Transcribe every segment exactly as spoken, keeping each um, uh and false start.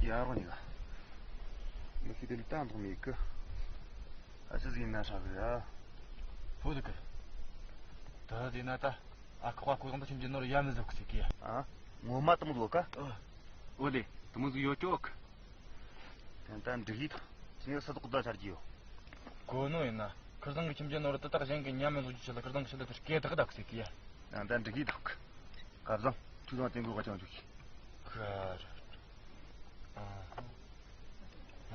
ཡང་རོགས་ཉིད་ལ། མི་ཤི་དེ་ལ་ཏན་ཐོག་མེད་གི། ཨ་ཅི་ཟིག་ཡིན་ན་ཧྲ་གི་ཡ། ཕོ་དུ་གི། ད་དེ་ན་ད། ཨ་ཁ་ཁ་ཁོ་དང་ད་ཁྱིམ་གྱི་ནོར་ཡ་མི་ཟོག་གི་ཟིག་གི། ཨ། ངོ་མ་དུ་མོ་ཟོག་ག་ཨོ་ལེ། དུ་མོ་ཟིག་ཡོད་ཅོག་ད་ད་འགྲིག་ཡིད། ཁྱི་ངས་ས་དོག་ད་ཆར་གྱི་ཡོད། གོ་ནོ་ཡིན་ན། ཁིར་ཚང་གི་ཁྱིམ་གྱི་ནོར་ཏག་ཏག་གཞན་གྱི་ཉམས་མི་བཟོ་རྒྱུ་ཆེད་ལ་ཁིར་ཚང་གི་ཆེད་ལ་དེར་སྐད་ཐག་དག་ཟེར་གི་ཡ། ད་ད་འགྲིག་གི་འདུག་སྐལ་བཟང་ཐུགས་དང་བརྟན་པོ་ག་ཅང་འཇུག་གི། ཁ་ར། ཨ་ཧ།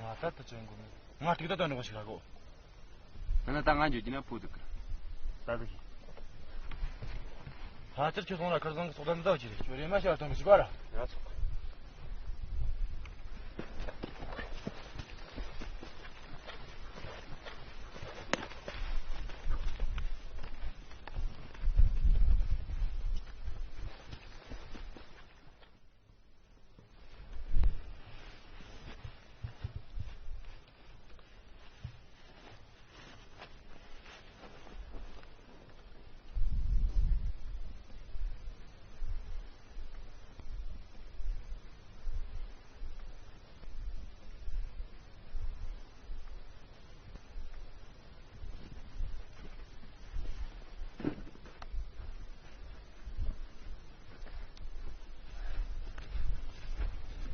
ང་ད་ད་ཅང་གོ་མེད། ང་ཏིག་ད་ད་འགྲོ་ཞིག་ར་གོ། ང་ད་ང་འཇུག་གི་ན་ཕུ་འདུག་གི། ད་ད་ཞིག་ཕལ་ཆེར་ཁྱོད་སོང་ལ་ཁར་སང་གི་ཚོགས་ད་འདི་ཟླ་བ་ཅི་རེད། ཁྱོད་རེ་མ་ཤར་གཏོང་གི་ཞིག་ག་ར། ཡ་ཚོགས།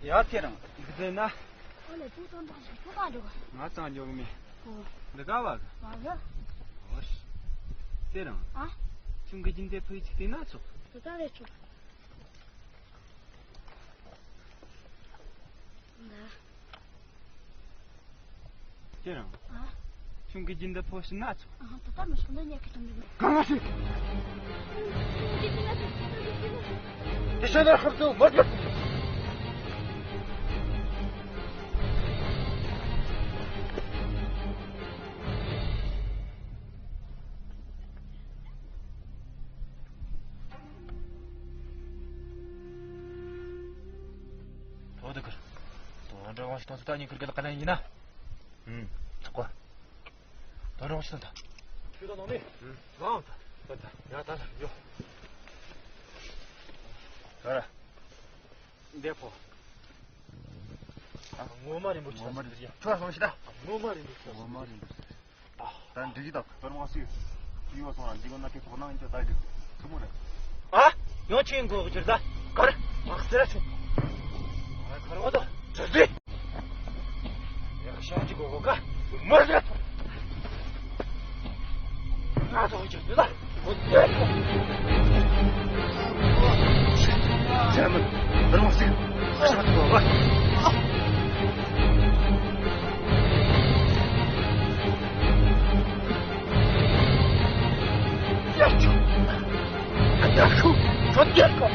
ཡ་ཁྱེད་རང་འདི་ན། ཨ་ལས་ཏུ་ཙམ་པ་ཞིག་ཏུ་ག་འགྲོ་ག་ང་ཙང་འཇོག་མི། ཨོ། འདི་ག་བ་ག་ང་ག་ཨོ་ཤི། ཁྱེད་རང་ཨ། ཁྱུང་གི་སྦྱིན་བདེ་ཕུའི་ཅིག་དེ་ན་ཚོགས། དེ་ག་རེ་ཚོགས། ཁྱེད་རང་། ཨ། ཁྱུང་གི་སྦྱིན་བདེ་ཕོ་ཤི་ན་ཚོགས། ཨ་ཧ། ད་ལྟ་མི་ཤོག་འདི་ཉལ་གི་དུང་རི་མེད། གང་ང་ཤི། དེ་ཤ་ན་ཁབ་ཏུ་མར་གྱུར། ཐོག་ཏུ་ཁུར། དོན་འགྲོ་དབང་ཞིག་གཏོང་ཚུལ་ད་ཉིན་ཁུར་གི་ལ་ཀ་ན་ཡིན་ན། ཨུམ། ཆོག་གོ། དོན་འགྲོ་དབང་ཞིག་གཏོང་ད། ཁྱོད་ད་ནང་མི། ཨུམ། ལའང་ད། ད་ད། ཡ་ད་ད་ཡོ། ག་ར། འདས་ཕོ། ཨ། ངོ་མ་རིན་པོ་ཆེ། ངོ་མ་རིན་པོ་ཆེ། ཁྱོད་སོང་ཞིག་ད། ངོ་མ་རིན་པོ་ཆེ། ངོ་མ་རིན་པོ་ཆེ། ད་འགྲིག་གི་ད་དོར་མ་སུས། ཡིད་བ་སོང་ལ་འཇིགས་པ་ན་ཁའི་ཐོག་ནང་ཡིན་ཅོ་ད་འགྲིག་ཐུ་མོ་རེད། ཨ། ཡང་ཆེན་མགོ་གི་ཅིར་ད། གར། མག་སེ་ར་ཆེ། ཨ་ཁར་བ་ད། ཅིར་ཏེ། ཡག་ཤ་ཅིག་གོ་གོ་ཀ་མར་རེད། ང་ཚོ་ཅིག་ད། ཁྱེད་མི་འདིར་མ་ཟིག་ཤ་ཐུ་བ། ཡ་ཆུ། ཡ་ཆུ། ཁྱོད་རྒྱལ་གོ།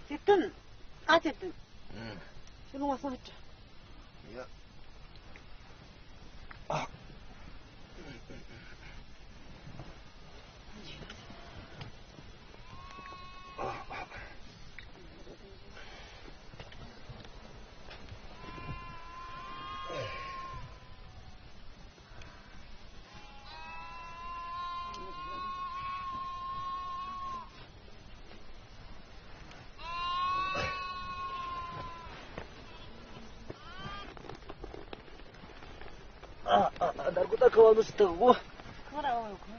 ཅི་ཏུན། ཨ་ཅི་ཏུན། ཨུམ། ཤི་ལུང་བ་སོང་ཧྲ། ཡ། ཨ། ཨ་ཨ་ཨ། ད་རྒོ་ད་ཁ་བ་ནུ་སི་ཐག་གོ། ཁོ་ར་འོ་ཁོ།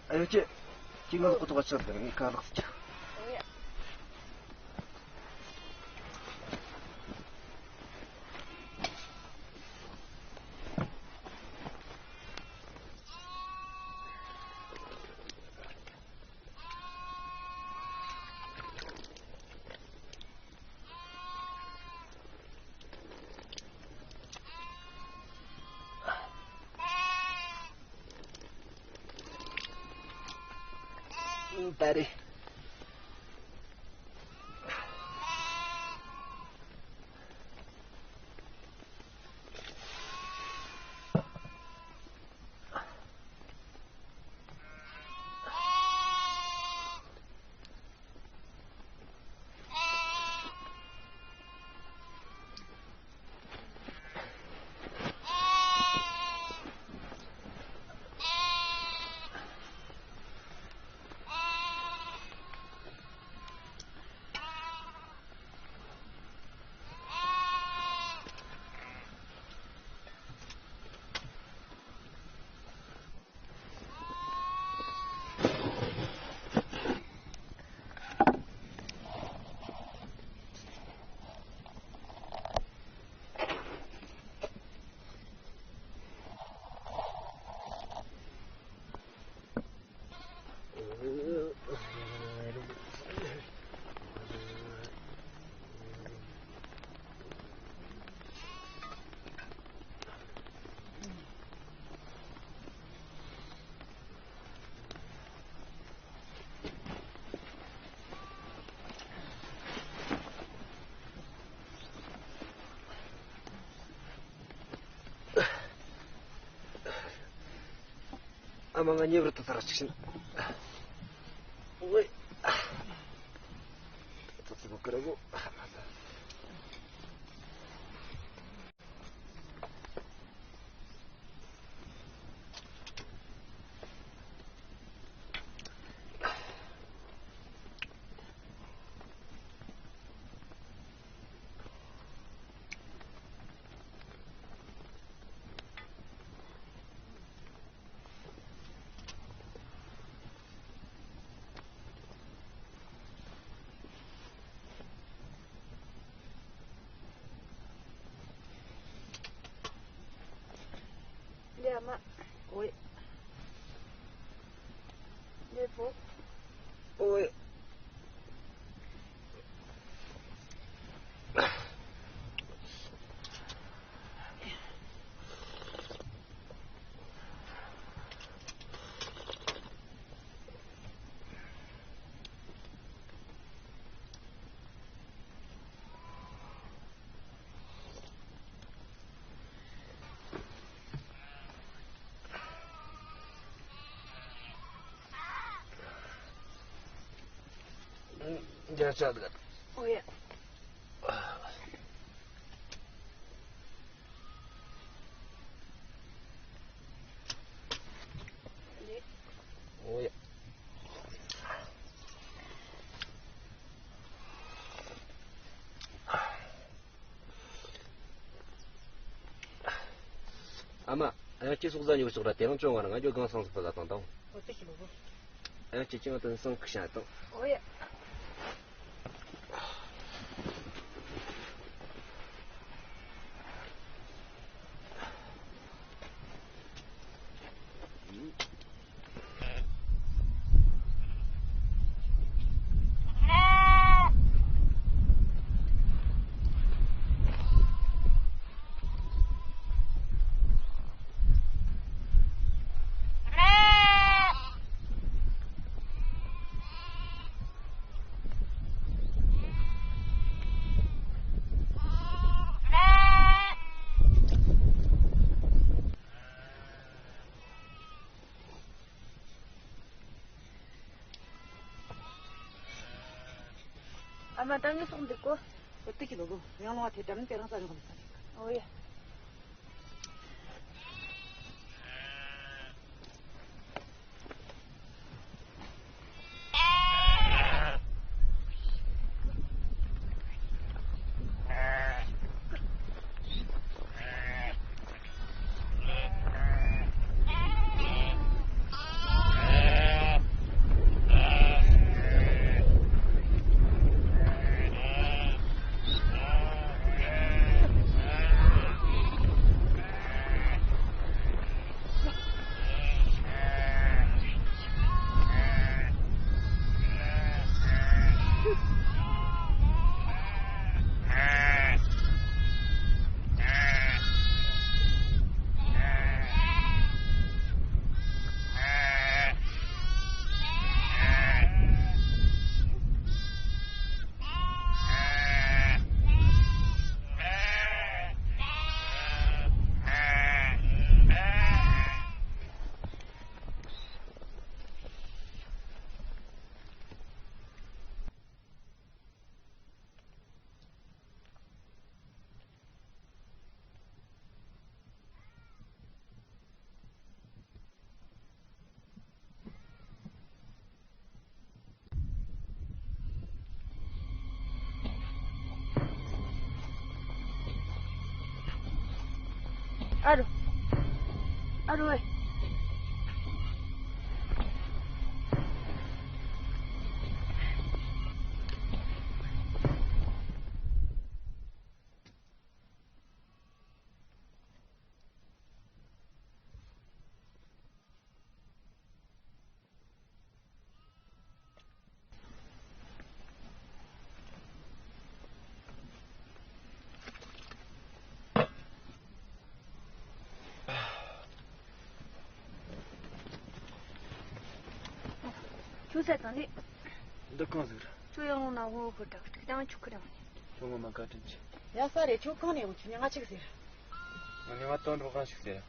ཨ་ཡོ་ཅེ། ཅི་ང་ལ་ཁོ་ཐོག་ཆགས་ཟེར་ངས་ཁ་ལག་ཅིག་ད་རེད། ཨ་མ་ང་ཉེ་བར་དུ་ཐར་ཅིག་ཤིན། ཨོའི། ཙག་ཙིག་གོ་ཀི་ར་གོ། ལས་མ། ཨོའི། ལས་པོ། ཨོའི། རྒྱ་ཆ་ལ། ཨོ་ཡ། ཨོ་ཡ། ཨ་མ། ཨ་ཡང་ཁྱེད་སོག་ཟ་ཉོ་ཆོག་ར་དེ་རང་བྱུང་བ་ན་ང་ཇོ་གང་སང་སོག་པ་ལ་བཏང་དང་། ཨོ་ཙི་ཞི་མོ་བོ། ཨ་ཡང་ཁྱེད་ཅང་དུ་སང་ཁུ་ཤ་དང་། ཨོ་ཡ། མ་ད་ངས་སོགས་འདུག་གོ། ཨོ་དེ་ཁྱི་ལོ་ལོ། ཡང་ལོང་བ་དེ་འགྲམ་དེ་རང་ས་རིང་གོ་མི་ས་རིང་། ཨོ་ཡ། ཨ་རོ། ཨ་རོ་ཨེ། ཁྱོད་ས་གང་ནས། འདི་གང་ཟིག་རེད། ཁྱོད་ཡང་ལོང་ན་འོ་ཧོ་དྲག་ཅིག་ཀྱང་ཆུ་ཁ་རང་ནས། ཁྱོད་ངོ་མ་བཀའ་དྲིན་ཆེ། ཡ་ས་རེད། ཁྱོད་གང་ནས་ཡོང་ཁྱོད་ཉི་ང་ཆིག་ཟེར། ང་ཉི་མ་དོན་འགྲོ་གང་ཞིག་ཟེར།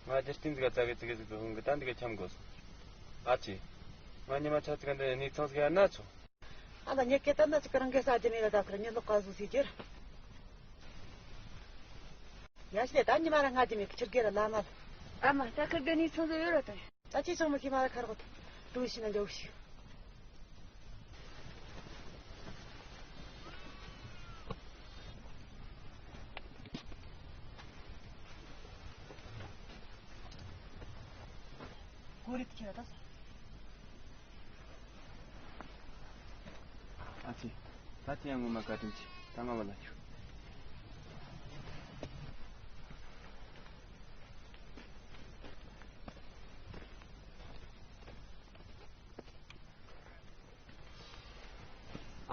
ང་རྒྱུ་རྟེན་ཟིག་ག་ཙ་གེ་ཙི་གེ་ཟིག་གི་དབང་གི་ད་འདི་ག་འཁྱམ་དགོས་སོང་། ཨ་ཅེ། ང་ཉི་མ་ཆ་ཙི་ག་འདི་གནས་ཚང་ཟིག་ཡ་ན་ཆོག་ཨ་ད་ཉེ་སྐད་ད་ན་ཅིག་རང་སྐད་ས་རྒྱུ་མེད་ལ་ད་ཁར་ཉི་ལོག་ག་ཟུག་ཟིག་གྱུར། ཡ་ཤི་ད་ཉི་མ་ར་ང་རྒྱུ་མེད་ཁྱི་རྒྱལ་ལ་ལ་མ་ལ། ཨ་མ་ད་ཁར་གི་གནས་ཚང་ཟིག་ཡོད་ར་ད། ད་ཅི་ཅང་མི་ཤེས་མ་ར་ཁར་གོ་ད། ཀྲུང་ཤི་ན་འཇོག་ཤིག་ཀོ་རི་ཁྱེར་ད་སོང་། ཨ་ཅེ། ད་ཅི་ཡང་ངོ་མ་བཀའ་དྲིན་ཆེ། ད་ང་བ་ལ་ཆུ།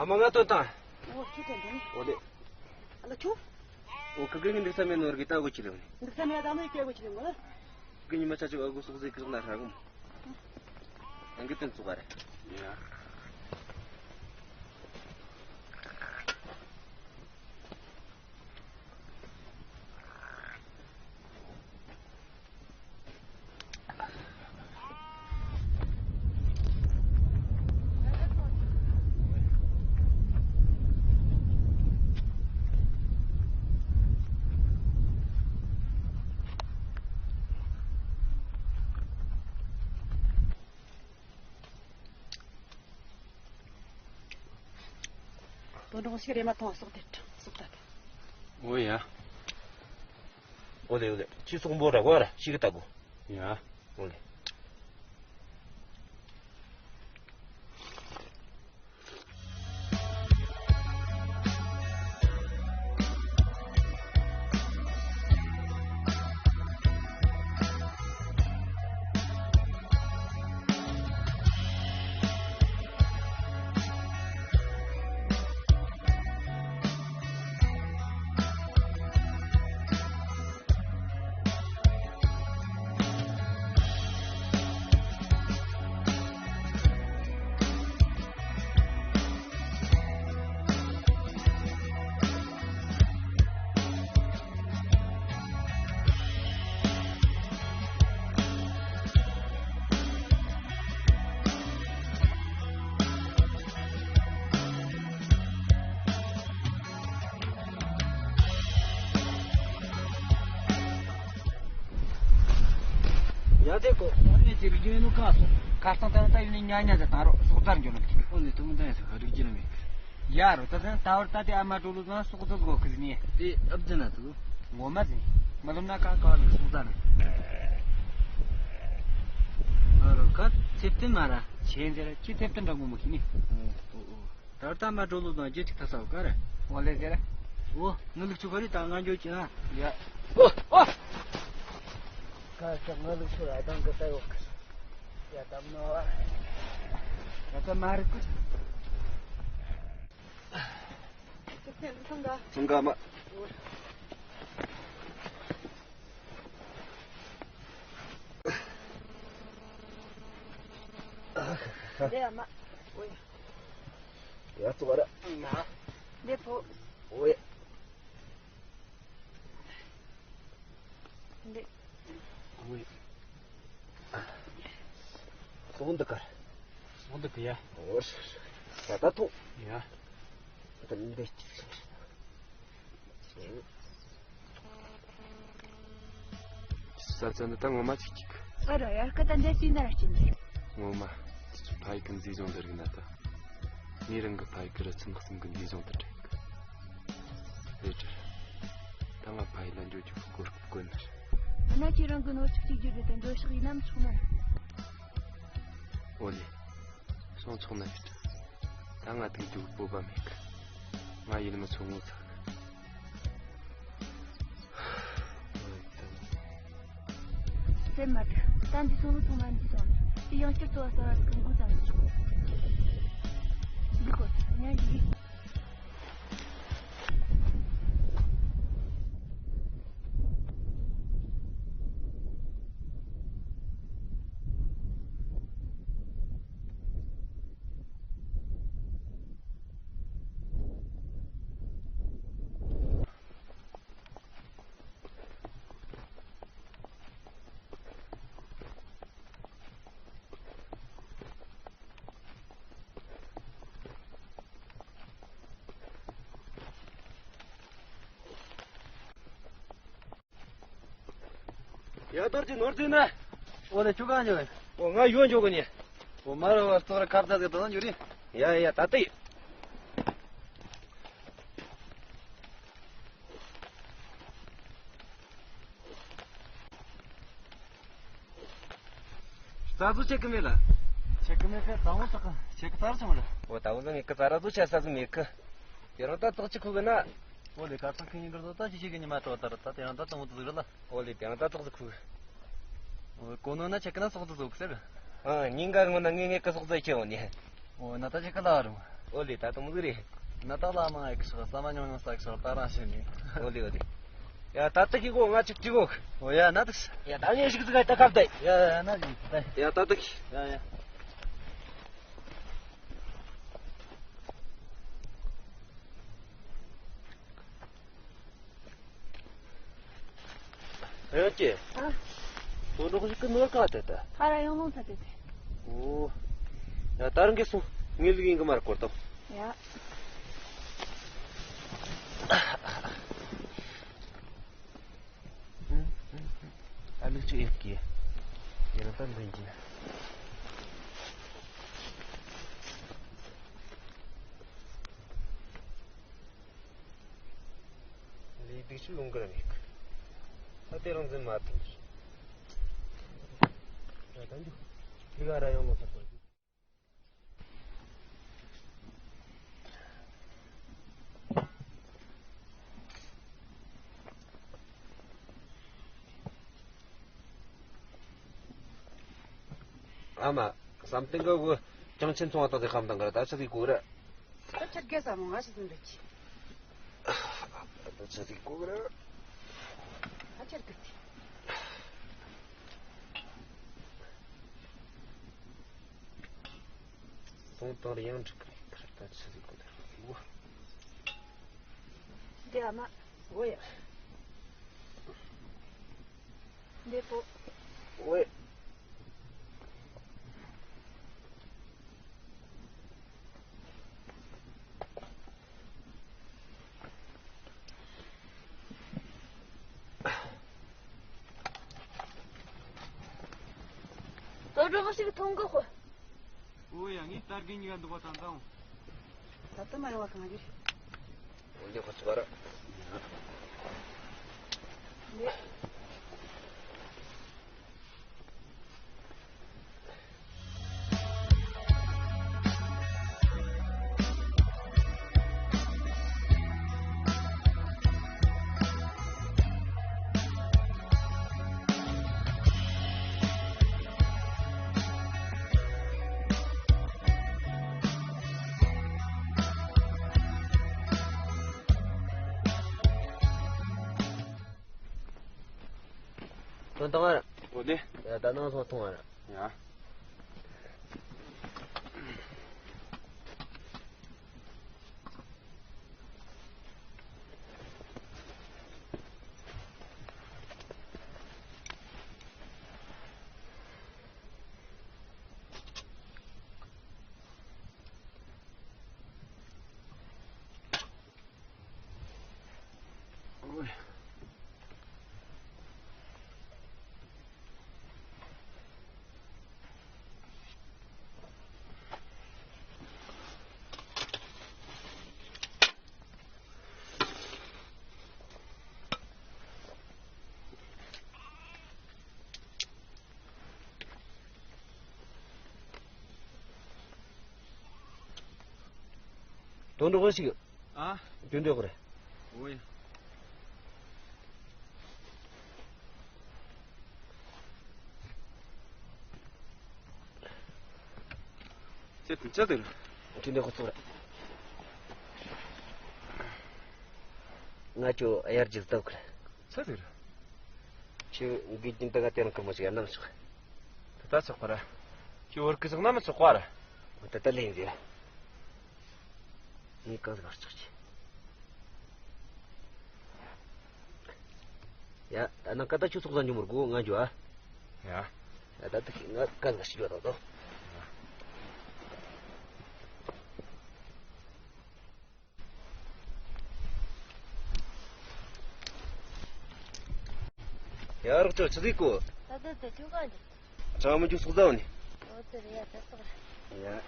ཨ་མ་ང་སྟོན་དང་། འོ་ཁྱི་དེ་འདི། འོ་ལེ། ཨ་ལ་ཆུ། འོ་ཁི་ཁི་ངི་འདུག་ས་མེད་ནོར་གི་ལྟ་གོ་ཁྱི་ལེ་འོ་ལེ། འདུག་ས་མེད་ད་ནི་སྐྱེ་གོ་ཁྱི་ལེ་འོ་ལེ། ཁི་ཉི་མ་ཆ་ཆུ་ཨ་གོ་སོག་ཟིག་ཁི་ན་ཧྲ་གོ། ཨང་གི་ཏན་ཚུགས་པ་རེད། ཡ། དོན་གྲོང་ཞིག་རེ་མ་ཐོང་སོག་དེ་སོག་ད་དེ། འོ་ཡ། འོ་ལེ་འོ་ལེ། ཁྱི་སོག་འབོ་ར་གོ་ར་ཤིག་ལྟ་གོ། ཡ། འོ་ལེ། དེ་གོ་ཨོ་ནེ་ཅི་རིག་རྒྱུ་ཡིན་ནོ་ག་སོ། ཁ་སྟངས་དང་ད་ཡིན་ནི་ཉ་ཉ་ཟེར་ད་རོ་སོག་ཙར་འགྱོ་ནོ། ཨོ་ནེ་དུ་མི་ད་ཡ་ཟེར་རིག་རྒྱུ་ནི་མེད། ཡ་རོ་ད་ཟན་ད་བར་ད་དེ་ཨ་མ་ཀྲོ་ལུ་ཟན་སོག་ཙོ་གོ་ཁི་ཟི་ནི། དེ་ཨབ་ཟེར་ན་དུ། ངོ་མ་ཟིན། མ་ལོམ་ན་ཀ་ཀ་རོ་སོག་ཙར་ནི། ཨ་རོ་ཀ་ཚེབ་ཏིན་མ་ར་ཆེན་ཟེར་ཁྱི་ཚེབ་ཏིན་འདྲ་ངོ་མ་ཁི་ནི། ཨོ་ཨོ། ད་ལྟ་མ་འགྲོ་ལུགས་དང་རྗེས་ཅིག་ཐ་ས་བ་ཀ་རེ། འོ་ལེ་ཟེར། འོ་ངའི་ལུགས་ཆུ་ག་རེ་ད་ང་འགྱོ་ཀྱི་ན། ཡ། ཨོ་ཨོ། ཀ་ཅག་ངའི་ལུགས་ཆུ་ར་དང་གི་ད་ཡོད་གི། ཡ་དམ་ནོ། ཡ་ད་མ་རེད་གི། ཚང་ག་མ། འདི་ཨ་མ། འོ་ཡ། ཡ་ཙོ་བ་ར། ང་། འདི་ཕོ། འོ་ཡ། འདི། འོ་ཡ། སོང་འདི་གར། སོང་འདི་གི་ཡ། འོ་ཡ། ད་ད་ཐོ། ཡ། ད་འདི་ཅི་སོང་། ས་ཚ་འདི་ད་ངོ་མ་ཅིག་ཅིག་ཨ་ར་ཡར་ཀ་ད་འདྲ་ཅིག་འདྲ་ཅིག་ངོ་མ། ཕ་ཡི་ཀུན་རྫས་སྦྱོང་འདི་རིག་ན་ད། ངའི་རང་གི་ཕ་ཡི་ཀུ་ར་ཚིམ་གསུམ་གི་འདི་སྦྱོང་དུ་དྲན་གི། རེད་རེད། ད་ང་ཕ་ཡི་ལ་འགྱོ་རྒྱུ་གོ་སྐབས་དཀོན་ནི་རེད། ཨ་ན་ཁྱེད་རང་གི་ནོར་ཕྱུགས་གཅིག་གྱུར་རེད་དེ་འགྲོ་ཕྱོགས་ཡིན་ནམ་ཆོག་ན། ཨོ་ལེ། སོང་ཆོག་ན་རེད། ད་ང་ཐུག་རྒྱུ་སྤོབས་པ་མེད་གི། ང་ཡིད་མི་ཚོ་ངོ་ཚ་གི། སེམས་མ་སྡུག་ད་འདི་སོང་ལོ་ཚང་མ་འདི་སོང་། དེ་ཡང་བསྐྱར་ཚོ་བ་ས་བ་ཟིག་གི་འགོ་བརྩམས་ཆོག་འདི་གོ་ཉན་གི། ཡ་དོར་གྱི་ནོར་རྫས་ན། འོ་ལེ་ཁྱོད་གང་འགྱོ་བས། འོ་ང་ཡོད་འགྱོ་གི་ནི། འོ་མ་ར་བ་སྟོ་ར་ཁ་བརྡ་ཟེར་དོ་ན་འགྱོ་རེད། ཡ་ཡ་ད་ལྟ་ཡིན། རྩ་བཟོ་བྱེད་གི་མེད་ལ། བྱེད་གི་མེད་ཁ་དང་བོ་དག་བྱེད་གི་ཚར་སོང་ལ། འོ་ད་བོ་ལ་ངས་གི་ཚར་བཟོ་བྱ་ས་ཟིག་མེད་གི། དེ་རང་ད་ཐག་ཅིག་ཁུག་གི་ན། འོ་ལེ་ཁ་ཚང་ཁེ་ཉིན་གི་རྡོ་ད་ཅི་བྱེད་གི་ཉི་མ་དྲོ་ད་ར་ད་དེ་རང་ད་དང་བོ་དུ་ཟིག་ར་ལ། འོ་ལེ་དེ་རང་ད་ཐག་ཟིག་ཁུག་འོ་གོ་ནོ་ན་ཆེ་གི་ན་སོག་ཏུ་ཟོག་ཟེར། ཨ་ཉིན་ག་ངོ་ན་ངས་ངས་ཀི་སོག་ཟེར་ཁྱེར་འོ་ནི། འོ་ན་ད་ཆེ་གི་ལ་རུང་། འོ་ལེ་ད་དུང་ཟིག་རེད། ན་ད་ལ་མང་ཨེ་ཁི་ཤོག་ས་མ་ཉུང་ཉུང་ས་ཁི་ཤོག་ད་རང་ཤེས་ནི། འོ་ལེ་འོ་ལེ། ཡ་ད་ལྟ་གི་གོ་ང་ཅིག་ཅིག་གོ། འོ་ཡ་ན་ད་ཤི། ཡ་ད་ངས་ཞིག་ཟིག་ག་ད་ཁབ་ད། ཡ་ཡ་ན་ཞིག་ད། ཡ་ད་ལྟ་གི། ཡ་ཡ། ཡང་ཀྱེ། ཨ། དོ་ནོ་ཞིག་གི་ནོར་ག་དེ་ད། ཕ་ར་ཡང་ལོང་ཚ་དེ་དེ། ཨོ། ཡ་ད་རང་གི་སོང་ངའི་ལུག་ཡིན་གི་མར་སྐོར་དང་། ཡ། ཨ་ལུག་ཅིག་ཡོད་ཀྱི། ཡ་ད་འདོན་གྱི། ལས་སྡིག་ཆུ་ལུང་གར་མེད་གི། ད་དེ་རང་འཛིན་མ་ཐུབ། ད་ད་འཇུ། དེ་ག་ར་ཡོང་ལོ་ཐབས་པ། ཨ་མ། བསམ་གཏན་གི་གུ་ཅང་ཆེན་ཚོང་བ་དང་དེ་ཁམ་དང་གར་ད་ཆི་གི་གུ་ར། ད་ཆར་གེ་ས་མོ་ང་ཞིག་འདྲ་ཅི། ད་ཆི་གི་གུ་ར། ད་ཆར་གེ་ཏི། སོང་དང་རེ་ཡང་འགྲིག་གི་རེད་ད་ཆི་གི་གུ་ར། འདི་ཨ་མ། འོ་ཡ། འདི་པོ། འོ་ཡ། རོགས་ཞིག་མཐོང་གི་ཧོ། ཨོ་ཡ། ངས་རྟ་རྒན་གཉིས་ཀ་འདུག་པ་དང་དང་། ད་ལྟ་མ་ཡོང་བ་གང་རེད། འོན་ཏེ་ཁོ་ཚོ་ག་ར། དོན་དང་ཨ་ར། འོ་དེ། ཡ་ད་ནང་སོང་ཐོང་ཨ་ར། ཡ། དོན་འགྲོ་གི་ཞིག་ཨ། རྒྱུ་འབྲས་ཁོ་རེད། འོ་ཡ། ཚེ་དུ་ཅག་དེ་རུ། རྒྱུ་འབྲས་ཁོ་ཚོ་རེད། ང་ཚོ་དབྱར་གྱི་སྟབས་ཁུལ། ཚེ་དེ་རུ། ཁྱོད་འགུལ་རྒྱུན་དུ་ང་དེ་རིང་སྐར་མ་ཞིག་ཡར་ནམ་ཆོག་ད་ལྟ་ཆོག་པ་ར། ཁྱོད་བར་སྐུ་ཟག་ན་མི་ཆོག་པ་ར། ད་ལྟ་ལེན་ཟེར། ངས་གང་ཟིག་ཆོག་ཅི། ཡ། ད་ནང་ཀ་ད་ཁྱོད་ཚོགས་ས་འཇུ་མི་དགོས། ང་འཇུ་ཨ། ཡ། ད་ད་ཁྱེད་ང་ག་ཟིག་ཞིག་ཡོད་དང་དོ། ཡ། རོགས་ཚོ་ཆི་ཟིག་གོ། ད་ད་ད་ཁྱོད་གང་འཇུ། ཅང་མི་འཇུ་ཚོགས་ས་འོ་ནི། འོ་དེ་རེད་ཡ། ད་ཚོགས་ར། ཡ།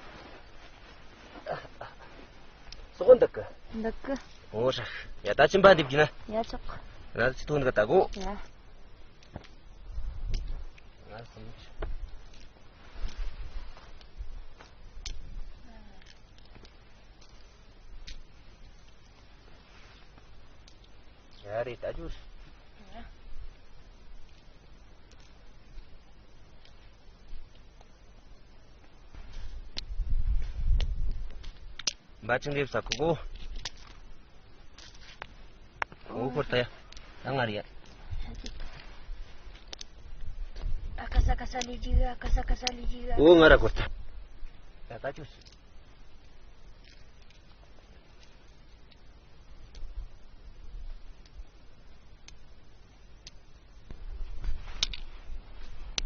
སོག་འདུག་གི་འདུག་གི་འོ་ཧྲ། ཡ་ད་ཅི་འབའ་འདེབས་ཀྱི་ན། ཡ་ཆོག་ང་ཚོ་ཐོན་གི་ད་གོ་ཡ། ང་སུམ་ཅུ། ཡ་རེད་ད་ཅུ། འབའ་ཅིང་རེབ་ས་ཁོ་གོ་འོ་ཁོར་ད་ཡ། ད་ང་རེད་ཡ། ཨ་ཀ་ས་ཀ་ས་ལི་ཇི་ག་ཨ་ཀ་ས་ཀ་ས་ལི་ཇི་ག་འོ་ང་ར་ཁོར་ད། ད་ད་ཅུ།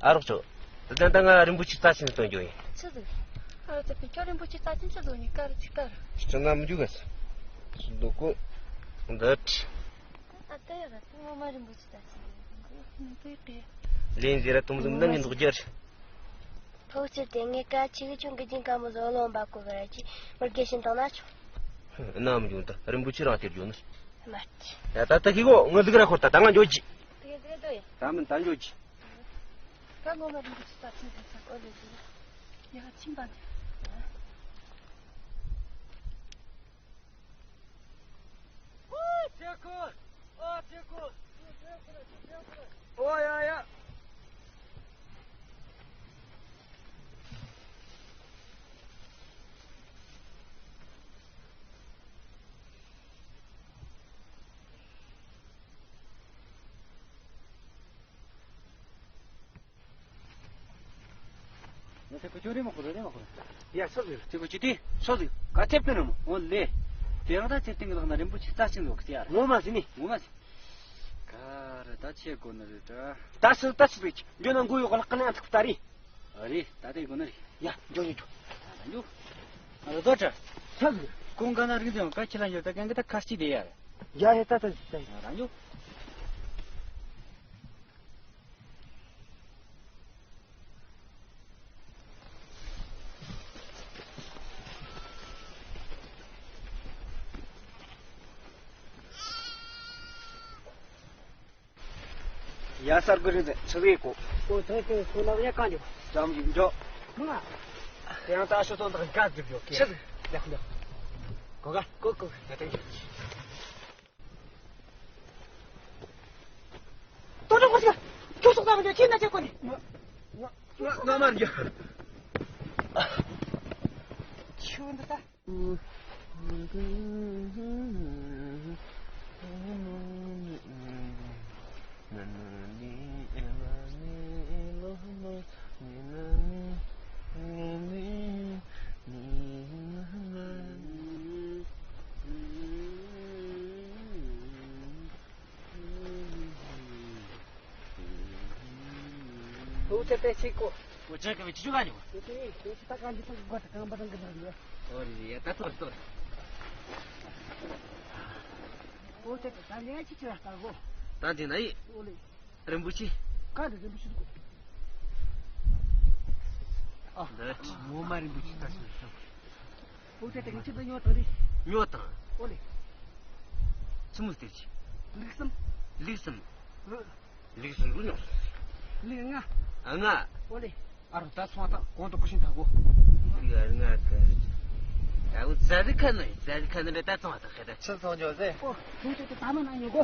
ཨ་རོགས་ཚོ། ད་ད་ང་རིན་པོ་ཆེ་རྩ་ཆེན་སྟོན་རྒྱུ་ཡིན། ཆི་ཟིག་ཨ་ཙི་ཕི་ཁྱོད་རིན་པོ་ཆེ་རྩ་ཆེན་ཆི་ཟིག་ནི་ཀར་ཅི་ཀར། ཅི་ན་མི་འཇུག་ག་སུ་འདུག་གོ་འདི། ཨ་ད་ཡ་ག་ཏི་ངོ་མ་རིན་པོ་ཆེ་རྩ་ཆེན་ཡིན་གི་ཡོད་ནི་དེ་དེ། ལན་ཟེར་ར་དུམ་ཟུམ་ནང་ནས་འདུག་རྒྱུ་རེད། ཕོག་ཕྱིར་དེ་ངས་ཀ་ཆི་གི་ཆུང་གི་ཅིང་ཀ་མོ་བཟོ་ལོང་འབའ་གོ་གི་ར་ཅི་མི་དགེ་བཞིན་དང་ན་ཆོག་ནམ་རྒྱུན་དུ་རིན་པོ་ཆེ་རང་སྟེར་རྒྱུ་ནི། མ་ཅི། ཡ་ད་ལྟ་ཁི་གོ་ངུ་ཟིག་ར་ཁོར་ད་ད་ང་འཇོག་ཅི། དེ་ག་དེ་ག་དོ་ཡ། ད་མིན་ད་འཇོག་ཅི། ད་ངོ་མ་རིན་པོ་ཆེ་ད་ཕྱིན་ཐལ་ས་ཨོ་ལེ་ཟིག་ཡ་ཕྱིན་པ་འདི། ཨོ་ཚེ་ཁོ། ཨོ་ཚེ་ཁོ། ཨོ་ཡ་ཡ། ཡ་ཚེ་ཁོ་ཅོ་རེ་མ་ཁོ་རེ་མ་ཁོ་རེ། ཡ་སོ་ཟིག་ཚེ་ཁོ་ཅི་ཏི་སོ་ཟིག་ག་ཚེབ་ཏི་ནོ་མོ་འོ་ལེ། དེ་རང་ད་ཚེབ་ཏི་གི་ལག་ན་རིན་པོ་ཆེ་རྩ་ཆེན་ཟོག་ཟེར་ཡ་རེད། ངོ་མ་ཟིན་ནི། ངོ་མ་ཟིན། ག་རེ་ད་ཆེ་དགོ་ནི་རེད་ད། ད་སི་ད་སི་བེ་ཅི་འཇོ་ན་མགོ་ཡོ་ག་ལག་ན་ཚུགས་ད་རེད། ཨ་རེད་ད་དེ་དགོ་ནི་རེད། ཡ་འཇོ་ཡོ་འཇོ། ཨ་འཇོ། ཨ་རེ་ཟོ་ཏྲ། ཚ་ཟིག་ཀུང་ག་ན་རིག་ཟེར་ཡང་ག་ཁྱི་ལ་ཡོད་ད་གན་གི་ད་ཁ་སྐྱིད་དེ་ཡ་རེད། ཡ་ཧེ་ད་ད་ད། ཨ་ར་འཇོ། ཡ་གསར་འགོད་རིག་འཛིན་ཆི་ཟིག་གོ། ཁོ་ཚོ་ཚོ་ཁོ་ལ་ཡ་གང་འཇོག་ཙམ་ཞིག་འཇོག་མ། དེ་ཡང་ད་ཤོ་ཚོ་འདག་ག་འཇིབ་ཡོད་ཀི། ཆི་ཟིག་ཡ་ཡ། གོ་ག་གོ་གོ་ཡ་དེ་འཇོག་ཏོ་ཏོ་ཁོ་ཚོ་ཁྱོད་སོག་ཙམ་འཇོག་ཁྱེད་ན་ཆེ་གོ་ནི། ང་ང་ང་མར་འཇོག་ཆུ་འདི་ད། ལོ་ཆེ་དེ་ཆེ་ཀོ། ལོ་ཆེ་གི་ཆུ་ཆུ་ག་ཉོ། ལོ་ཆེ་ནི་ལོ་ཆེ་ད་གང་ཅི་ཐུག་གོ་ད་གང་པ་དང་གི་ན་ཡོད། ཨོ་རེད་ཡ་ད་ཐོར་ཐོར། ལོ་ཆེ་དེ་ད་ལས་ཆི་ཆི་ར་ད་གོ། ད་འདི་ན་ཡི། ཨོ་ལེ། རིན་པོ་ཆེ། ག་དེ་རིན་པོ་ཆེ་གོ། ཨ་འདི་ངོ་མ་རིན་པོ་ཆེ་ད་སོ་སོ། ཨོ་ཆེ་དེ་གི་ཆི་ད་ཉོ་ད་རེད། ཉོ་དང་། ཨོ་ལེ། ཆི་མོ་སྟེར་ཆི། ལུག་གསུམ། ལུག་གསུམ། ཨ། ལུག་གསུམ་ལུག་ཉོ། ལུག་ལྔ། ལྔ། ཨོ་ལེ། ཨ་རོ་ད་སོང་ད་གོང་དུ་ཀུ་ཤིན་ད་གོ། ལུག་ལྔ་གི། ད་འུ་ཛ་རི་ཁ་ནི་ཛ་རི་ཁ་ནི་ལས་ད་ཚང་བ་ད་ཁ་ད། ཆི་སོང་ཇོ་ཟེ། ཨོ་ཁྱོད་ཚོ་དེ་ད་མ་ན་ཉོ་གོ།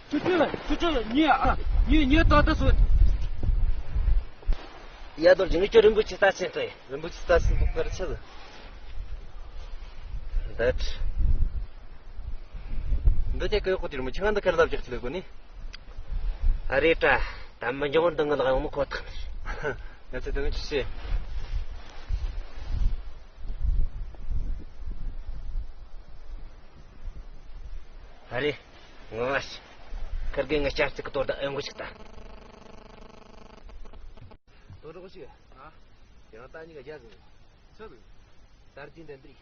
ཆུ་ཆུ་ལ་ཆུ་ཆུ་ལ་ཉེ་ཨ་ཉེ་ཉེ་ད་ད་སོ། ཡ་རྡོ་རྗེ་ངས་ཁྱོད་རིན་པོ་ཆེ་ལྟ་ཆེན་ཏོ་ཡ། རིན་པོ་ཆེ་ལྟ་ཆེན་པོ་དཀར་ཆེ་ལ། འདི། འདི་དེ་ཀོ་ཡོག་གོ་དེ་རིན་པོ་ཆེ་ང་འདི་ཁར་ལབ་རྒྱག་ལེ་གོ་ནི། ཨ་རེད་ད། ད་མི་འགྱང་བར་འདི་ངི་ལག་ཡོང་ནི་ཁོ་ཐག་ནི། ང་ཚོ་འདི་ངི་ཆུ་ཆེ། ཨ་རེད། ངོ་མ་ཞིག་ཁིར་གེ་ངའི་ལྕགས་ཙིག་གི་དོར་དང་ཨེ་མགོ་ཞིག་ལྟ། དོ་རོགས་ཤིག་ཨ། ཡང་ལྟ་གཉིས་ཀ་རྒྱ་ཟིན། ཆི་ཟིག་ད་རྒྱུན་ལྡན་འདིར།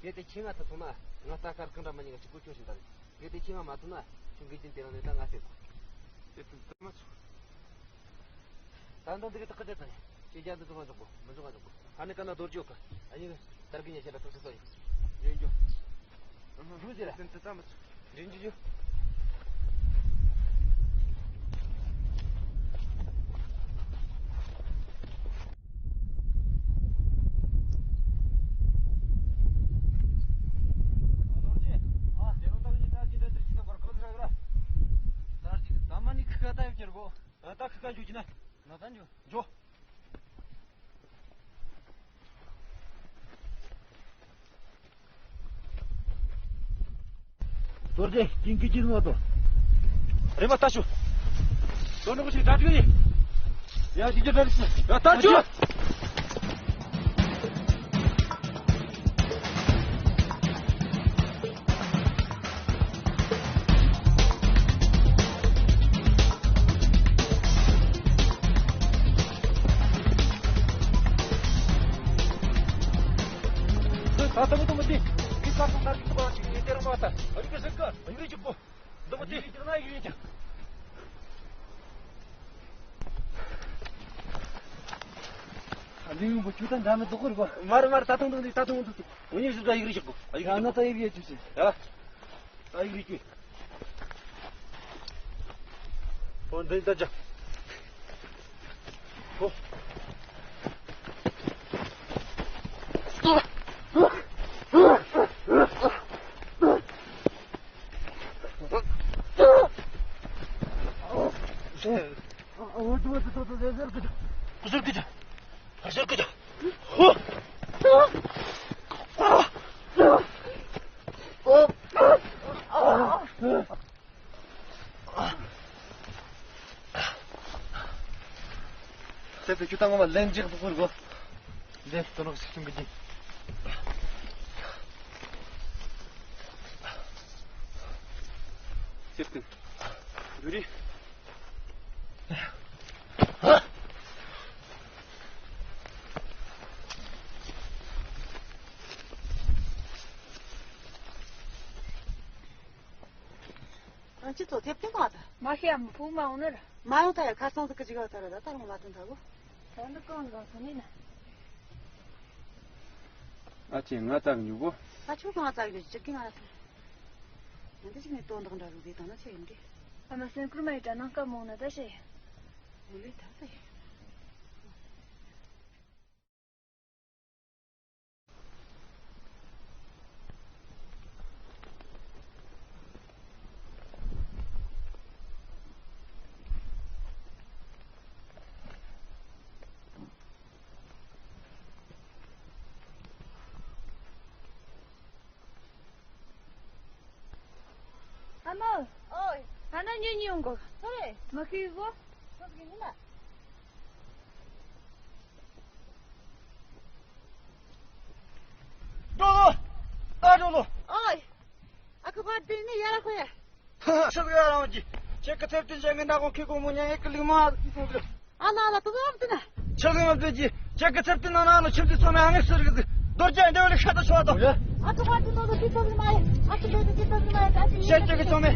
གལ་ཏེ་ཁྱེད་ང་ཐུག་སོང་ན་ང་ལྟ་དཀར་གང་འདྲ་མ་ཉིད་ཀ་ཅིག་གོ་ཁྱོད་ཤིང་ད་རེད། གལ་ཏེ་ཁྱེད་ང་མ་ཐུག་ན་ཁྱོད་འགལ་རྐྱེན་དེ་རང་ནས་ད་ང་སྟེར་དགོས། དེ་ཚོ་ཚང་མ་ཆོག་ད་ལྟ་འདི་གི་ཐག་གི་དེ་དང་ཁྱེད་རྒྱ་འདི་ཚོ་མ་འཇོག་གོ་མི་འཇོག་མ་འཇོག་གོ་ཧ་ནི་ཀ་ན་རྡོ་རྗེ་ཡོད་གི་ཨ་ཡིན་གི་དར་གི་ཉེ་ཆེ་ལ་ཐུག་ཆེ་སོ་ཡིན། འཇོན་འཇོ། འཇོན་ཟེར་ར། དེ་ཚོ་ཚང་མ་ཆོག་འཇོན་འཇོ་འཇོ། རྡོ་རྗེ། ཨ་དེ་རུ་ད་ལི་ད་ཅི་འདྲ་དེར་ཅི་ད་བར་ཁོ་ཚ་ར། ད་ཅི་ད་མ་ནི་ཁི་ཁ་ད་ཡོད་ཀྱི་ར་གོ་ཨ་ད་ཁི་ཁ་འཇུ་ཅི་ན། ང་ད་འཇུ། འཇོ། རྡོ་རྗེ་ཀིང་ཀི་ཅི་ནོ་དོ། རེ་མ་ལྟ་ཞུ། དོ་ནུ་གུ་ཞིག་ད་ཅི་ཡ་ཞིག་ཅི་ད་ཅི་ཡ་ལྟ་ཞུ། ད་ད་མོ་ད་མོ་དེ་མི་ཁ་སང་ད་ཅིག་པ་ཅིག་ཡེ་དེ་རང་མ་ད་ཨ་ཡིག་རེ་ཟེར་ག་ཨ་ཡིག་རེ་ཅིག་པོ་ད་མོ་དེ་ཡིག་རེ་ཅིག་ན་ཡིག་རེ་ཅིག་ཨ་ལི་ཡུང་པོ་ཁྱོད་ད་འདྲ་མི་དོག་གོ་རེ་པ། མར་མར་ད་ཐུང་ཐུང་དེ་ད་ཐུང་ཐུང་དེ་ངོ་ཉིད་ཞིག་ད་ཡིག་རེ་ཅིག་པོ་ཨ་ཡིག་རེ་ཅིག་ན་ད་ཡིག་རེ་ཅིག་ཅིག་ཡ། ཨ་ཡིག་རིགས་ཀྱི། ཨོ་འདི་ལྟ་ཅག་ཨོ། ཨོ་ཏོ་ཏོ་ཏོ་ཏོ་ཟེར་ཟེར་ཀི་ཅག་ཟེར་ཀི་ཅག་ཟེར་ཀི་ཅག་ཧོ། ཚེ་བེ་ཁྱོད་ད་ངོ་མ་ལན་ཅིག་ཏུ་ཁུར་གོ། འདི་སྟོན་རོགས་ཤིག་ཆུང་གི་ཅིག་ཚེ་བེ་རི། ཨ་ཅི་ཚོ་དེབ་ཀྱི་མ་ད། མ་ཤེས་ཨ་མ་ཕུག་མ་འོང་ནི་ར། མ་ཡོང་ད་ཡ་ཁ་སང་ཟིག་གི་ཅིག་ཡོད་ད་ར་ད་ད་རུང་མ་ཐོན་ད་གོ་ད་འདི་གང་གང་སོང་ནི་ན། ཨ་ཅེ་ང་ཙག་ཉུག་གོ་ཨ་ཆུ་གང་ཙག་ཡོད་ཅིག་གི་ང་ལ་སོང་། ང་འདི་ཅིག་ནས་དོན་དག་འདྲ་རུ་བསྡད་དང་ན་ཆེ་ཡིན་གི་ཨ་མ་སེམས་ཁུར་མ་ཡི་དྲ་ནང་སྐབས་མོང་ན་ད་ཤེས། ཨ་མ། ཨོའི། ཨ་ན་ཉོ་ཉོ་འགོ། ཧེ། མ་ཁི་གོ། ཁོ་གི་ཉི་མ། འགྲོ་ལོ། ད་འགྲོ་ལོ། ཨོའི། ཨ་ཁུ་ཕར་དེ་ནི་ཡར་ཁོ་ཡ། ཧ་ཧ། ཤག་ཡ་རང་གི་ཁྱེད་ཀྱི་ཚེ་བརྟན་ཅན་གྱི་ནག་གོང་ཁེ་གོ་མོ་ཉན་ཡེ་ཀི་ལིག་མ། ཨ་ལ་ལ་ཏུ་ཙམ་ཏུ་ན། ཆ་ལུ་ཡང་བདེ་གི། ཁྱེད་ཀྱི་ཚེ་བརྟན་ནང་ན་ལོ་ཁྱིམ་དུ་ཚོ་མེ་ཨ་ནི་སུ་རིག་གི། རྡོ་རྗེ་འདེ་བ་ལི་ཤ་ཏུ་ཤོ་ཏོ། ཨ་ཏུ་ཧ་ཏུ་ཏོ་ཏུ་ཏི་ཏོ་ཏུ་མ་ཡེ། ཨ་ཏུ་ཏོ་ཏུ་ཏི་ཏོ་ཏུ་མ་ཡེ། ཨ་ཏུ་ཤ་ཅེ་གི་ཚོ་མེ།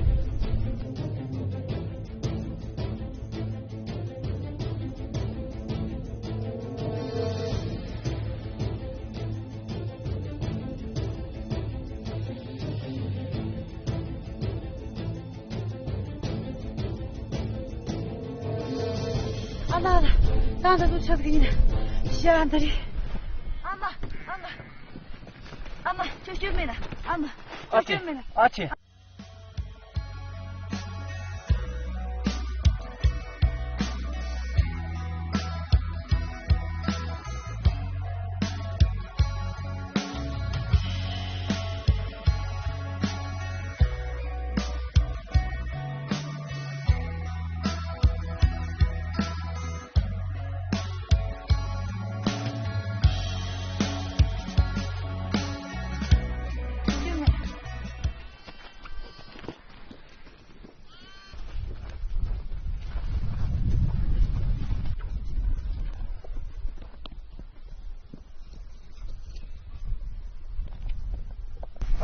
ཨ་ལ་ལ། ད་ད་དུ་ཆགས་ཀྱི་ཡིན། ཤ་འདི་རེད། ཨ་མ། ཨ་མ། ཨ་མ། ཁྱོད་ཁྱོད་མེད་ན། ཨ་མ། ཁྱོད་ཁྱོད་མེད་ན། ཨ་ཅེ།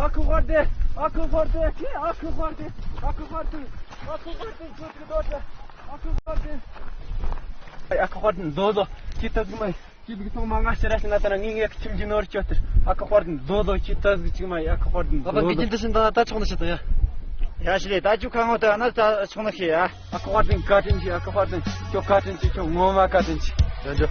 ཨ་ཁུ་ཧོར་དེ། ཨ་ཁུ་ཧོར་དེ། ཨ་ཁུ་ཧོར་དེ། ཨ་ཁུ་ཧོར་དེ། ཨ་ཁུ་ཧོར་དེ། ཁྱོད་ཀྱི་རྡོ་དེ། ཨ་ཁུ་ཧོར་དེ། ཨ་ཁུ་ཧོར་དེ། ཟོ་ཟོ། ཅི་ལྟ་གི་མ་ཡིན། ཅི་ལྟ་གི་ཐོག་མ་ང་ཕྱིར་ར་ཕྱིན་ན་ད་ན་ངས་ངའི་ཁྱིམ་གྱི་ནོར་སྐྱོ་སྟེར། ཨ་ཁུ་ཧོར་དེ་ཟོ་ཟོ། ཅི་ལྟ་གི་ཅིག་མ་ཡིན། ཨ་ཁུ་ཧོར་དེ་ཨ་ཕ་ཟོ་ངས་ཟོ། ཅི་ལྟ་ཕྱིན་ད་ད་ཆོག་ན་ཕྱིན་ད་ཡ། ཡ་ཤི་རེད། ད་ཅུ་ཁ་ངོ་ད་ན་ད་ཆོག་ན་ཤི་ཡ། ཨ་ཁུ་ཧོར་དེ་བཀའ་དྲིན་ཆེ། ཨ་ཁུ་ཧོར་དེ་ཁྱོད་བཀའ་དྲིན་ཆེ། ཁྱོད་ངོ་མ་བཀའ་དྲིན་ཆེ། ཡ་འཇོ།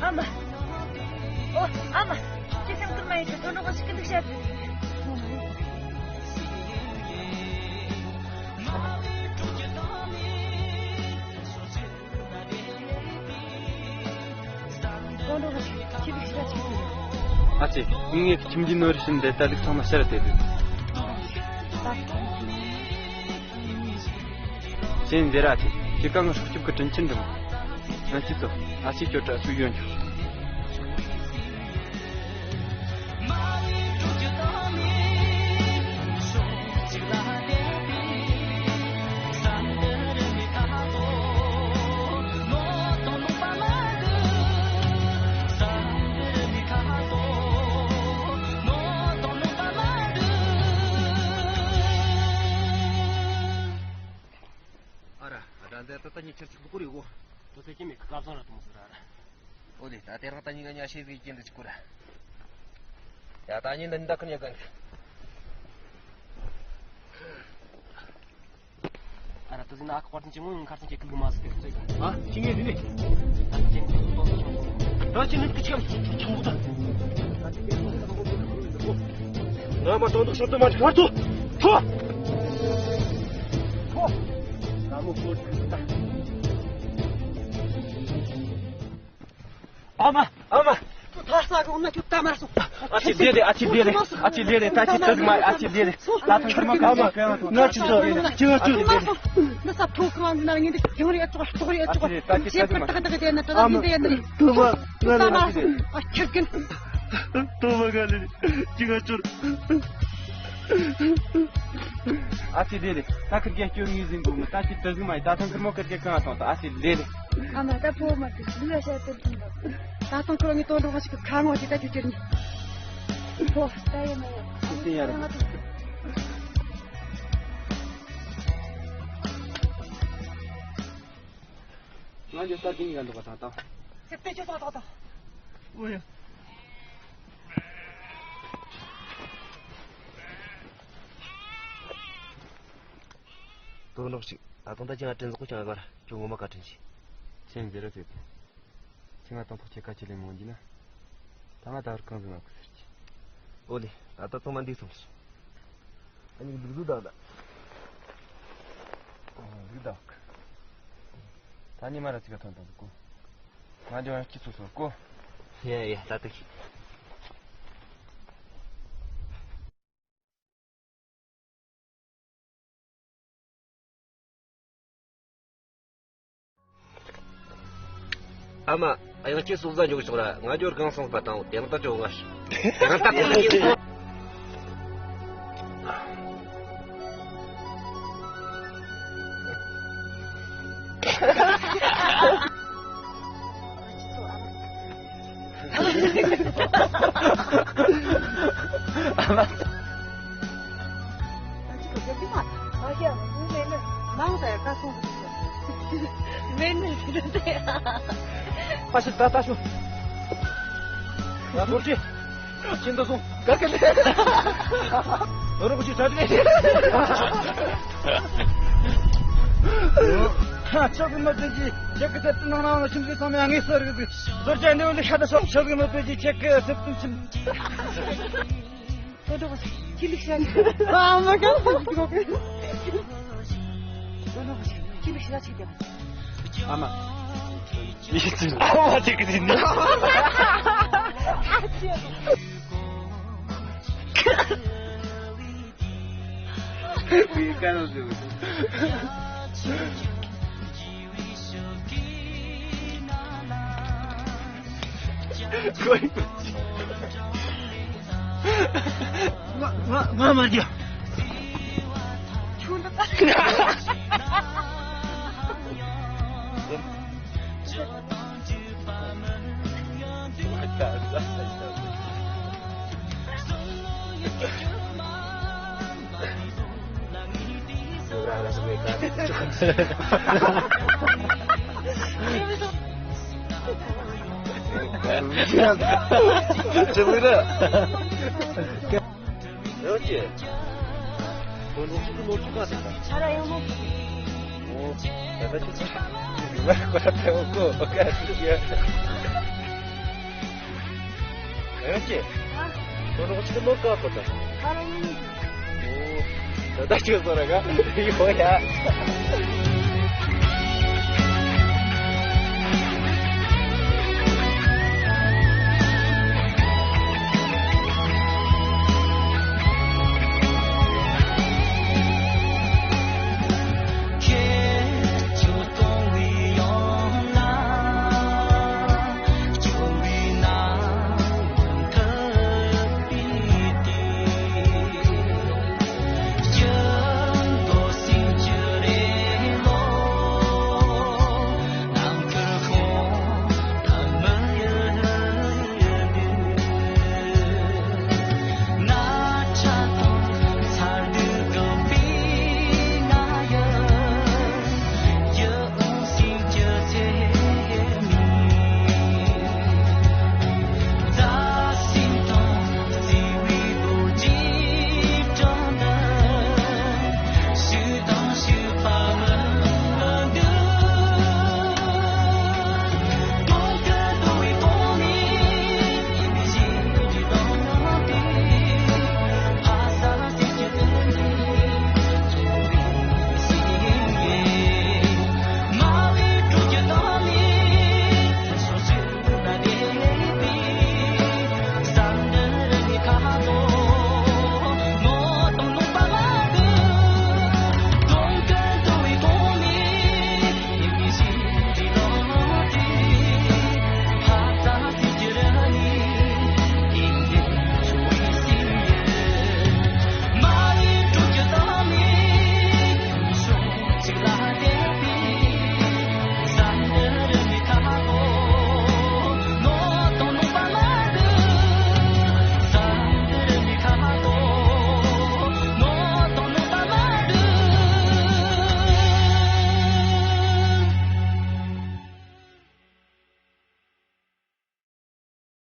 ཨ་མ། ཨོ། ཨ་མ། ཁྱེད་སེམས་ཁུར་མ་ཡིན་གྱི་ཐོན་འགྲོ་ག་ཞིག་གི་འདུག་བཤད། ཨ་ཅེ། ངས་ངའི་ཁྱིམ་གྱི་ནོར་རིགས་ཤིན་ཏུ་ད་ལུགས་ཚང་མ་ཕྱིར་དེ་དུས། ཅན་འདི་ར་ཅེ། ཅི་གང་སྲོག་སྐྱོབ་ཀྱི་དྲིན་ཆེན་འགྲིམ། ང་ཅི་ཚོ་ཨ་ཅེ་ཁྱོད་དྲ་སུ་ཡོད་འཇུག་ཨ་ར། ཨ་ད་འདི་ད་ད་ཉི་ཆར་ཅིག་ལུ་ཀུ་རེ་གོ། ཏོ་ཚེ་ཁྱིམ་མི་ཁ་བཟང་ར་ཏུ་མོ་སུ་ར་ར། ཨོ་ལེ། ད་དེ་རང་ད་ཉི་ག་ཉ་ཤེས་གི་ཀྱེན་དུ་ཅིག་ཀུ་ར། ཡ་ད་ཉི་འདི་ད་ཁ་ཉ་གན། ཨ་ར་ཏོ་ཚེ་ན་ཨ་ཁ་པར་ཏན་ཅི་མོ་ཡང་ཁར་ཚང་ཀྱི་ཀུ་གུ་མ་སི་ཏེ་ཁུ་ཚེ་གན། ཨ་ཅི་ངེ་འདི་ནི། ད་ཅི་ངེ་འདི་ཏོ་ཏོ་ཏོ་ཏོ། ད་ཅི་ནི་ཀི་ཆམ་ཆུ་ཆུ་ད། ང་མ་དོན་དུ་ཤོར་དུ་མ་ཁར་ཚོ། ཐོ། ཐོ། ང་མོ་ཀོ་ད། ཨ་མ། ཨ་མ། ཐར་ས་གོང་ན་ཁྱོད་ལྟ་མ་སོང་། ཨ་ཅེ་ལེ་རེད། ཨ་ཅེ་ལེ་རེད། ཨ་ཅེ་ལེ་རེད། ད་ཅི་ཐུག་མ། ཨ་ཅེ་ལེ་རེད། ད་ཐང་ཁྱོད་མ་ག་མ། ང་ཅི་ཟ་ཅི་ང་ཅི། མ་སོང་། འདི་ས་ཐོག་ཁང་ན་ངེད་འདི་ཅང་རེད་ཨ་ཅོག་ཅོག་རེད་ཨ་ཅོག་ཅེ་པར་ཏག་ཏག་དེ་ན་ཏག་ཏག་དེ་ན། ཐུག་མ་ང་ལ་ལྟ་མ་སོང་། ཨ་ཁྱོད་ཀྱིན། ཐུག་མ་ང་ལ་ཅི་ང་ཅོར། ཨ་ཅེ་ལེ་རེད། ད་ཁིར་གེ་སྐྱོ་ངེས་ཟིན་གོ་མི། ད་ཅི་ཐུག་མ་ཡི། ད་ཐང་ཁིར་མོ་ཁིར་གེ་གང་སོང་། ད་ཨ་ཅེ་ལེ་རེད། ཨ་མ་ད་ཕོ་མ་དེ་ལུས་ཤ་དེ་ཐུང་། ད་ཐང་ཁིར་ངའི་དོན་འགྲོ་ཞིག་གི་ཁ་ངོ་ཞིག་ད་ཅི་ཅིར་ནི། ཕོ་ད་ཡེ་མ་ཡེ། ཤི་ཡ་རེད། ང་འདི་ལྟར་དེ་ཡིན་ག་འདུག་ག་ད་ད། ཚེ་བལྟས་ཆོག་ད་ད་ད། ཨོ་ཡ། དོན་འགྲོ་ཞིག་ད་དུང་ད་ཅི་ང་དྲིན་གཟོ་ཁོ་ཅང་ཡོད་པར་ཁྱོད་ངོ་མ་བཀའ་དྲིན་ཆེ། ཁྱེད་འདི་ར་ཟེར་ཏེ། ཁྱེད་ང་དང་ཐོག་ཁྱེད་ཁ་ཆེ་ལས་མང་གྱི་ན། ད་ང་ད་བར་གང་ཟིག་ང་ཁུ་ཟེར་གྱི། ཨོ་ལེ། ད་ལྟ་ཚང་མ་འདི་སོང་ཟིག་ཨ་ནི་ལུག་ཟུག་དང་ད། ཨོ་ལུག་དང་། ད་ཉི་མ་ར་ཅི་ག་ཐོན་དང་ཟིག་གོ། ང་འདི་བ་སྐྱིད་ཚོ་སོང་གོ། ཡ་ཡ་ད་ལྟ་ཁྱེད། ཨ་མ། ཨ་ཡང་ཁྱེད་སོ་བཟའ་འཇོག་ཤོག་ར། ང་འབྱོར་གང་སོང་པ་དང་དེ་རིང་ད་ཅོ་ང་། དེ་རིང་ད་ཅོ་ང་། ཨ་མ། མང་ཟེར་ད་སོང་། མེད་ནི་ཟེར་ཏེ། ད་ཤི་ད་ད་ཤི། ད་ཐོར་ཅི། ཤིན་ཏུ་སོང་། ག་ག་ལེ། རོགས་ཀྱི་ཚ་ཏེ། ཁ་ཆོག་གི་མ་བྱེད་ཀྱི། ཁྱེད་ཀྱི་སེམས་ནང་ན་ཤིན་ཏུ་སོང་ནས་ངས་ཟེར་གི། ཟོར་ཅན་འདི་འདི་ཤ་ད་སོང་། ཆོག་གི་མ་བྱེད་ཀྱི། ཁྱེད་ཀྱི་སེམས་ནང་ཤིན། དོ་དོ་ཁྱི་ལིག་ཤ་ཅིག་ཨ་མ་ག་དོ་དོ་ཁྱི་ལིག་ཤ་ཅིག་ཨ་མ། ཨ་མ་ཅིག་གི་ནི། ང་ང་ང་མ་རྒྱ། ཡོད་ཀྱི། དོན་དག་ཅིག་གི་ནོར་ཅིག་ག་ཟེར་ད། ཆ་ར་ཡོང་ནོ། ཨོ། ད་ལྟ་ཁྱོད་ཚོ། ཡུལ་ལ་ཁོ་ར་ཐལ་བ་ཀོ་ཨོ་ཀ་ཟེར་གྱི། ཡོད་ཀྱི། ཨ། དོན་དག་ཅིག་གི་ནོར་ག་ཁོ་ད། ཆ་ར་ཡོང་ནོ། ཨོ། ད་ལྟ་ཁྱོད་ཚོ་ར་ག་ཡོད་ཡ།